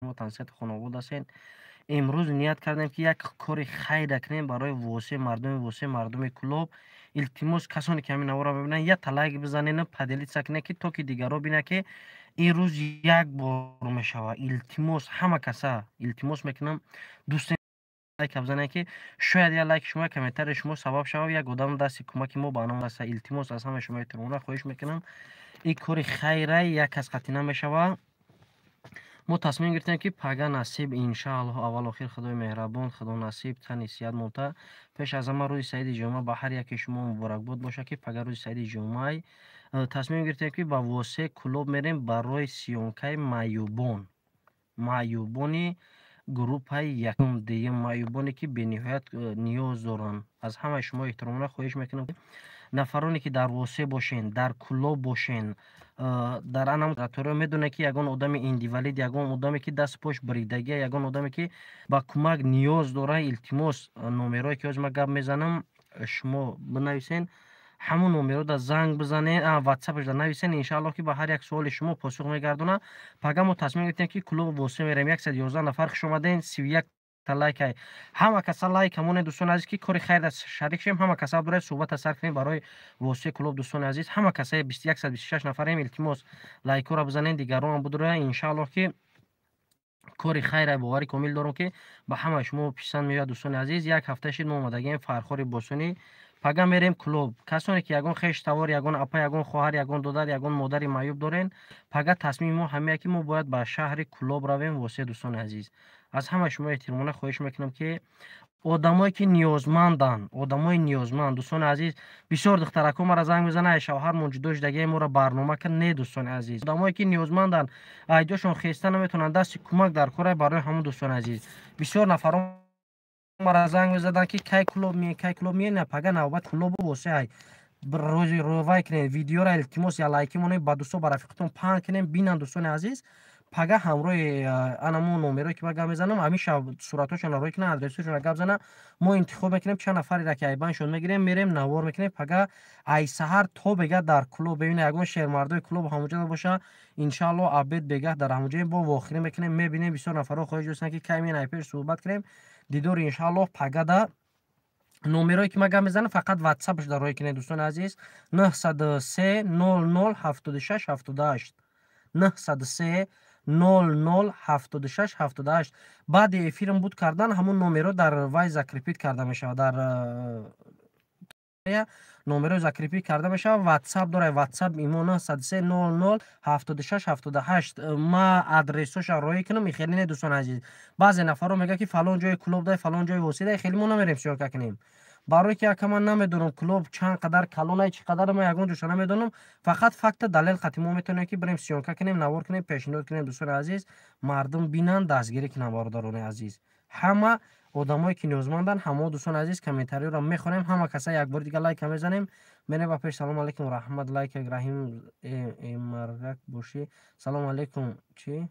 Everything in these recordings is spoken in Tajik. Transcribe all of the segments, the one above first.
Тансиҳати хонавода ҳастед. Имрӯз ният кардем, ки як кори хайра кунем барои Восеъ, мардуми Восеъ, мардуми Кӯлоб. Илтимос, касоне ки ҳамин наворро мебинанд, якта лайк бизанену поделиться кунед, ки то ки дигарро бинад, ки ин рӯз як бор мешавад. Илтимос, ҳама каса илтимос мекунам, дӯст лайк бизанед, ки шояд як лайки шумо, як комментарии шумо сабаб шавад, як одам дасти кӯмаки мо ба ном раса. Илтимос, аз ҳамаи шумо эҳтиромона хоҳиш мекунам, ин кори хайра як кас қатъӣ намешавад. Мо тасмим гирифтем, ки пага насиб, иншааллоҳ, аввал охир Худои меҳрабон, Худо насиб, тани сиҳат монта. Пеш аз ҳама, рӯзи саиди ҷумъа ба ҳар яке шумо муборакбод бошад, ки пага рӯзи саиди ҷумъай. Тасмим гирифтем, ки ба Восеъ, Кӯлоб мерем барои съёмкаи маъюбон, маъюбони группаи якум, дуюм, маъюбоне ки бениҳоят ниёз доранд. Аз ҳамаи шумо эҳтиромона хоҳиш мекунам, нафароне ки дар Восеъ бошен, дар Кӯлоб бошен, дар анам медонед, ки ягон одами инвалид, ягон одаме ки дасту пош бридагия, ягон одаме ки ба кӯмак ниёз дорад, илтимос, номерое ки ҳозир ман гап мезанам, шумо бинависен, ҳамон номерода занг бизанед, ватсапашда нависен. Иншааллоҳ, ки ба ҳар як суоли шумо посух мегардонад. Пага мо тасмим гирифтем, ки Кӯлоб, Восеъ мерем. 111 нафар, хуш омаден. 31 та лайкай, ҳама каса лайк ҳамоне. Дӯстони азиз, ки кори хайр шарик шем, ҳама каса доред, суҳбата сар кунем барои Восеъ, Кӯлоб. Дӯстони азиз, ҳама каса, 126 нафарем, илтимос, лайкҳоро бизанед, дигаронам будуроя. Иншааллоҳ, ки кори хайра, бовари комил дорам, ки ба ҳамаи шумо писанд меояд. Дӯстони азиз, як ҳафта шид мо омадагием Фархори Босонӣ, пага мерем Кӯлоб. Касоне ки ягон хеш тавор, ягон апа, ягон хоҳар, ягон додар, ягон модари маъюб дорен, пага тасмими мо ҳамея, ки мо бояд ба шаҳри Кӯлоб равем, Восеъ. Дӯстони азиз, аз ҳамаи шумо эҳтиромона хоҳиш мекунам, ки одамое ки ниёзманданд, одамои ниёзманд. Дӯстони азиз, бисёр духтаракҳо мара занг мезананд: «Ай шавҳармон ҷудо шудагие, моро барнома кар». Не, дӯстони азиз, одамое ки ниёзманданд, айҷошон хеста наметавонанд, дасти кӯмак дар кора барои ҳамон. Дӯстони азиз, бисёр нафарон мара занг мезаданд, ки кай Кӯлоб мие, кай Кӯлоб мие. На, пага навбат Кӯлобу Восеъ. Ай рӯзи вай кунед видеора, илтимос, я лайки монед, ба дӯсто, ба рафиқатон паҳн кунем, бинанд. Дӯстони азиз, пага ҳамроҳи анамо номерое ки ман гап мезанам, ҳамин шаб суратҳошонро рӯй кунанд, адресҳошонро гап зана, мо интихоб мекунем чанд нафареро, ки айбаншон мегирем, мерем, навор мекунем. Пага ай саҳар то бегаҳ дар Кӯлоб. Бибина, ягон шермардои Кӯлоб ҳамонҷо боша, иншааллоҳ, обед, бегаҳ дар ҳамонҷоем, бо вохирӣ мекунем, мебинем. Бисёр нафарҳо хоҳиш доштанд, ки кай меен, ай пеш суҳбат кунем. Дидор, иншааллоҳ, пагада. Номерое ки ман гап мезанам, фақат ватсапш дар рӯй кунед, дӯстони азиз: 903 00 76 78, 903 00 76 78. Баъди эфирм буд кардан, ҳамон номеро дар вай закрепить карда мешавад, дар номеро закрепить карда мешавад. Ватсап дорад, ватсап имо 903 00 76 78. Ма адресоша роӣ кунам, и хеле не. Дӯстони азиз, баъзе нафарҳо мегӯяд, ки фалон ҷои Кӯлоб дай, фалон ҷои Восеъ дай. Хеле мо намерем съёмка кунем, барое ки ака, ман намедонам, Кӯлоб чанд қадар калонай, чӣ қадар, ман ягон ҷоша намедонам. Фақат факта, далел қати мо метавонем, ки бирем, съёмка кунем, навор кунем, пешниҳод кунем. Дӯстони азиз, мардум бинанд, дастгирӣ кунанд. Бародарони азиз, ҳама одамое ки ниёзманданд, ҳамо, дӯстони азиз, комментариёро мехонем. Ҳама каса як бори дига лайка мезанем, мерем ба пеш. Салому алейкум, раҳмат, лайка. Раҳим Эмаргак бошӣ. Салому алейкум, чӣ?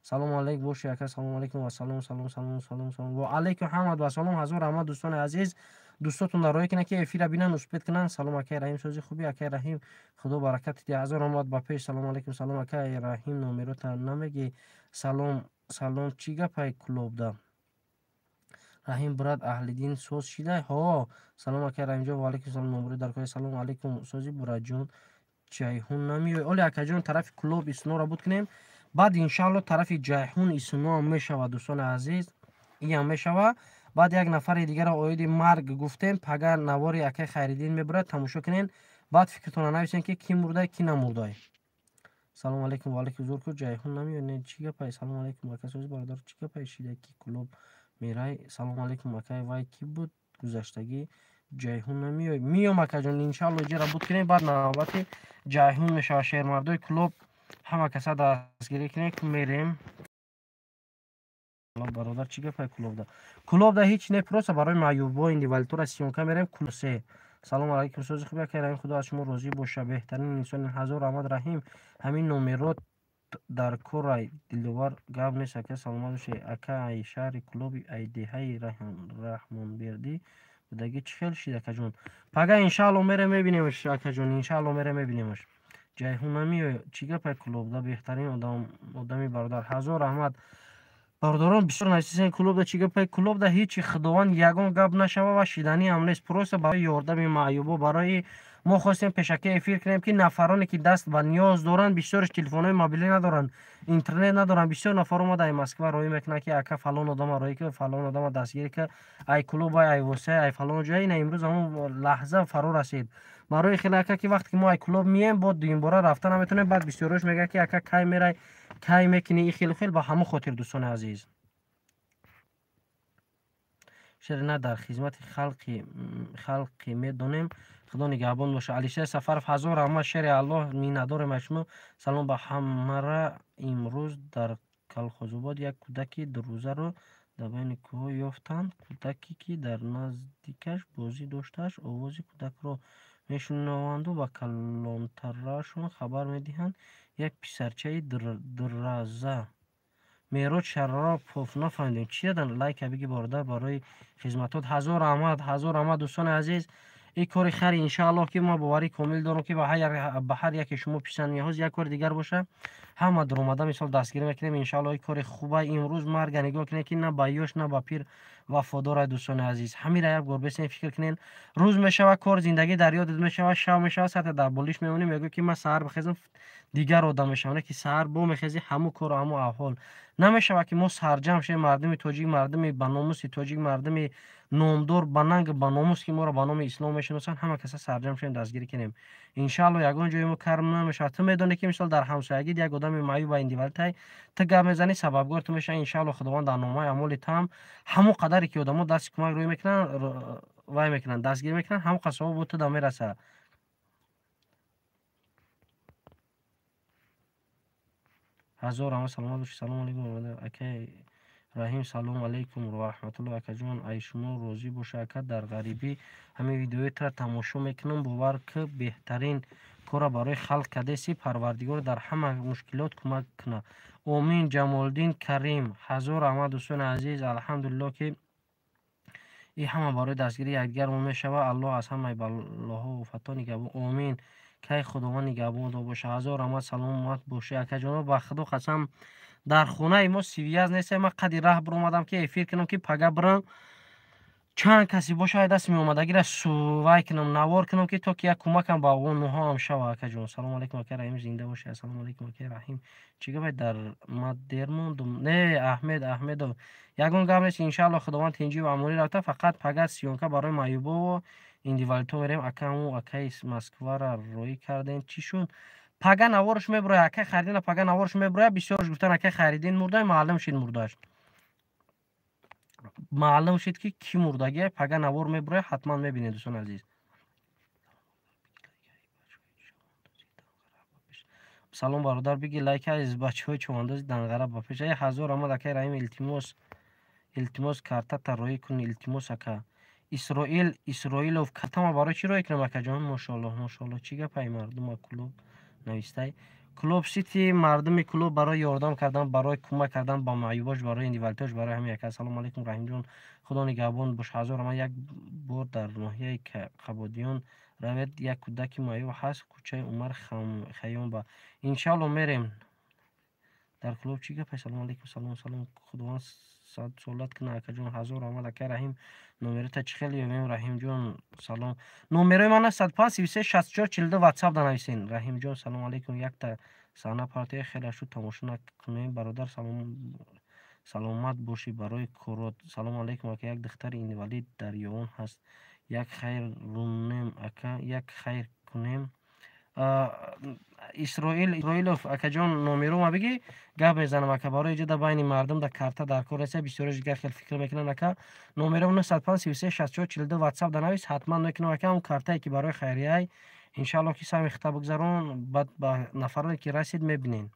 Салому алейкум боши, ака. Салому алейкум ва салом, салом, салом, салом, салом, ва алейкум ҳамад ва салом. Ҳазор раҳмат. Дӯстони азиз, дӯстотон дар роҳе кунад, ки эфира бинанд, успеть кунанд. Салом, акай Раҳим, сози хуби, акай Раҳим, Худо баракат диҳ. Ҳазор раҳмат, ба пеш. Салому алейкум. Салом, акай Раҳим, номерота намегӣ? Салом, салом, чӣ гапай Кӯлобда? Раҳим брат, Аҳлиддин соз шидай? Ҳо. Салом, акай Раҳимҷон, ва алейкум салом. Номерои дар кори. Салому алейкум, сози, бураҷон, Ҷайҳун намеои? Оли, акаҷон, тарафи Кӯлоб иснора буд кунем, баъд иншаалло тарафи Ҷайҳун исноам мешавад. Дӯстони азиз, иам мешавад. Баъд як нафари дигарро оиди марг гуфтем, пага навори акай Хайриддин мебурад, тамошо кунен, баъд фикртонро нависен, ки кӣ мурдай, кӣ намурдай. Салому алейкум, ва алейкум. Зур ку, Ҷайҳун намеои? Не, чӣ гапай? Салому алейкум, ака, сози, бародар, чӣ гапай шида, ки Кӯлоб мерай? Салому алейкум, акай, вай кӣ буд гузаштагӣ? Ҷайҳун намеои? Миём, акаҷон, иншаалло, иҷара буд кунем, баъд навбати Ҷайҳун мешавад. Шермардои Кӯлоб, ҳама каса дастгирӣ кунем, мерем. Бародар, чӣ гапай Кӯлобда? Кӯлобда ҳеҷ не, просто барои маъюбо, инвалидора съёмка мерем. Се. Салому алайкум, сози, хуби, акай Раҳим, Худо аз шумо розӣ боша, беҳтарин инсони. Ҳазор раҳмат, Раҳим, ҳамин номерот дар корай. Диловар, гап нест, ака, саломат бошед. Ака, ай шаҳри Кӯлоби, ай деҳаи Раҳмонбердӣ будагӣ, чӣ хел шид, акаҷон? Пага, иншаалло, мерем, мебинемш, акаҷон, иншаалло, мерем, мебинемш. Ҷайҳун намеояд. Чӣ гапай Кӯлобда? Беҳтарин одами бародар. Ҳазор раҳмат. Бародарон бисёр нависисен Кӯлобда чӣ гапай? Кӯлобда ҳечи худованд ягон гап нашава ва шиданӣ ҳам нест. Просто барои ёрдами маъюбо, барои мо хостем пешакӣ эфир кунем, ки нафароне ки даст ба ниёз доранд, бисёрш телефонҳои мобилӣ надоранд, интернет надоранд. Бисёр нафар омада ай Москва роҳӣ мекунанд, ки ака фалон одама роҳӣ ки, фалон одама дастгирӣ ки, ай клуб, ай Восеа, ай фалон ҷой. Ина имрӯз ҳамон лаҳза фаро расид. Барои хеле ака ки вақте ки мо ай клуб мием, бо дуюмбора рафта наметавонем. Баъд бисёрош мегӯяд, ки ака кай мерай, кай мекунӣ, и хелу хел. Ба ҳамон хотир, дӯстони азиз, шере на дар хизмати халқи медонем. Худо нигаҳбон боша. Алишер Сафаров, ҳазор раҳмат, шери Аллоҳ, миннатдорем аз шумо. Салом ба ҳамара. Имрӯз дар Калхозобод як кӯдаки дурӯзаро дар байни кӯҳҳо ёфтанд. Кӯдаке ки дар наздикаш бозӣ доштааст, овози кӯдакро мешунаванду ба калонтарашон хабар медиҳанд. Як писарчаи дураза. Мероҷ Шаропов, нафаҳмидем чӣ даданд. Лайка биги бародар барои хизматот. Ҳазор раҳмат, ҳазор раҳмат, дӯстони азиз. Ин кори хайр иншааллоҳ ки ман боварӣ комил дорам, ки ба ҳар яке шумо писанд меояд. Як кори дигар боша, ҳама дуромада мисол дастгирӣ мекунем иншааллоҳ. Ин кори хуба. Имрӯз марга нигоҳ кунед, ки на ба ёш, на ба пир вафодор, дӯстони азиз. Ҳамира як бор бесен фикр кунед. Рӯз мешава кор, зиндагӣ дар ёдат мешава, шаб мешава, сата дар болиш мемонӣ, мегӯӣ ки ман саҳар бихезам дигар одам мешавам. Не ки саҳар бо мехезӣ, ҳамун кору ҳамун аҳвол намешава. Ки мо сарҷамъ шавем, мардуми тоҷик, мардуми ба номуси тоҷик, мардуми номдор, ба нанг, ба номус, ки моро ба номи ислом мешиносанд, ҳама каса сарҷамъ шавем, дастгирӣ кунем. Иншаалло ягон ҷои мо карм намешавад. Ту медонӣ, ки мисол дар ҳамсоягит як одами маъюб ба индивалитай, ту гап мезанӣ, сабабгор ту мешавӣ. Иншаалло худованд дар номаи амоли таам ҳамон қадаре ки одамо дасти кӯмак рӯй мекунанд, вай мекунанд, дастгирӣ мекунанд, ҳамон қадр савоб ту да мерасад. Ҳазор раҳмат, саломат бошед. Салому алайкум, акай Раҳим. Салому алайкум ва раҳматуллоҳ, акаҷон, ай шумо розӣ боша. Ака, дар ғарибӣ ҳамин видеои тамошо мекунам. Бовар ки беҳтарин кора барои халқ кардеси. Парвардигор дар ҳама мушкилот кӯмак кунад. Омин. Ҷамолиддин Карим, ҳазор раҳмат, дӯстони азиз. Алҳамдулиллоҳ, ки ин ҳама барои дастгирии якдигармон мешавад. Аллоҳ аз ҳамаи балоҳо офатҳо нигаҳбон. Омин. Кай худованд нигаҳбонтон боша. Ҳазор раҳмат, саломат бошӣ, акаҷоно. Ба худо қасам, дар хонаи мо связь нест. Ман қади раҳ биромадам, ки эфир кунам, ки пага бирам, чанд касе боша, ай даст меомадагира сувай кунам, навор кунам, ки то ки як кӯмакам ба онҳоам шава. Акаҷон, салому алайкум, ака Раҳим, зинда бошӣ. Ассалому алайкум, ака Раҳим. Чӣ гапай, дар ма дер мондум? Не, Аҳмед Аҳмедов, ягон гап нест. Иншаалло худованд тинҷӣ ва амонӣ рафта. Фақат пага съёмка барои маъюбову индивалидҳо мерем. Ака, ҳамун акаи Москвара роҳӣ кардем, чӣ шуд? Пага наворш мебурояд, акай Хайриддина, пага наворш мебурояд. Бисёрш гуфтан акай Хайриддин мурда, маълум шид мурдаш, маълум шид, ки кӣ мурдагия. Пага навор мебурояд, ҳатман мебинед, дӯстони азиз. Салом, бародар, биги лайка аз бачаҳои чувандози Данғара ба пеш. Ай ҳазор раҳмат, акай Раҳим. Илтимос, илтимос, картата роҳӣ кун, илтимос, ака. Исроил Исроилов, картама барои чӣ роҳӣ кунам, акаҷон? Мошоаллоҳ, мошоаллоҳ. Чӣ гапай, мардума клуб навистай? Клуб Сити, мардуми клуб барои ёрдам кардан, барои кӯмак кардан ба маъюбош, барои индивалидош, барои ҳамин яка. Ассалому алайкум, Раҳимҷон, худо нигаҳбон бош. Ҳазор ман. Як бор дар ноҳияи Қабодиён равед, як кӯдаки маъюб ҳаст, кӯчаи Умар Хайёмба. Иншаалло мерем. Дар клуб чӣ гапай? Салому алайкум. Салом, салом. Худованд садсолат кунад, акаҷон. Ҳазор раҳмат, ака Раҳим. Номерота чӣ хел ёбем? Раҳимҷон, салом. Номерои ман 105 33 64 42, ватсап да нависен. Раҳимҷон, салому алайкум. Якта саҳна партия хеле шуд, тамошо накунем. Бародар, саломат бошӣ барои корот. Салому алайкум, ака. Як духтари инвалид дар Ёвон ҳаст, як хайр рунем, ака, як хайр кунем. Исроил Исроилов, акаҷон, номерома бигӣ, гап мезанам, ака. Барои иҷода байни мардум да карта дар кор нест, бисёриш дигар хел фикр мекунанд, ака. Номером 905 33 64 42, ватсап да навис, ҳатман мекунам, ака. Он картае ки барои хайрияй, иншаалло ки сами хита бигзарон, баъд ба нафароне ки расид, мебинем.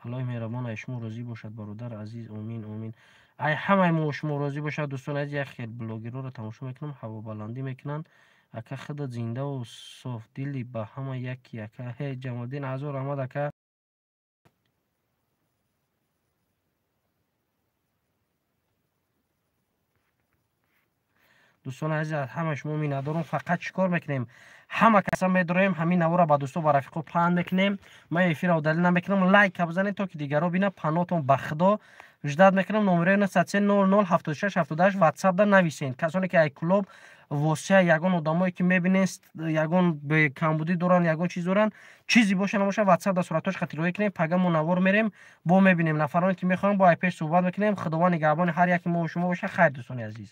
Аллоҳи меҳрабон ай шумо розӣ бошад, бародар азиз. Омин, омин. Ай ҳамаи мо шумо розӣ бошад. Дӯстони азиз, як хел блогерҳоро тамошо мекунам, ҳавобаландӣ мекунанд. Ака, худат зиндаву софдилӣ, ба ҳама яки, ака. Ҳе, Ҷамолиддин, ҳазор раҳмат, ака. Дӯстони азиз, аз ҳама шумо миннатдорум. Фақат чӣ кор мекунем? Ҳама каса медороем, ҳамин навора ба дӯсто, ба рафиқо паҳн мекунем. Ман эфирро удалить намекунам. Лайка бизанед, то ки дигарро бинад. Панотон ба Худо, ждать мекунам. Номерои 903 00 76 78 ватсапда нависен. Касоне ки ай Кӯлоб, Восеа, ягон одамое ки мебинен, ягон камбудӣ доранд, ягон чиз доранд, чизе боша набоша, ватсап да суратҳош хатироӣ кунем. Пага мо навор мерем, бо мебинем. Нафароне ки мехоҳам, бо ай пеш суҳбат мекунем. Худованд нигаҳбони ҳар яки мо шумо боша. Хайр, дӯстони азиз.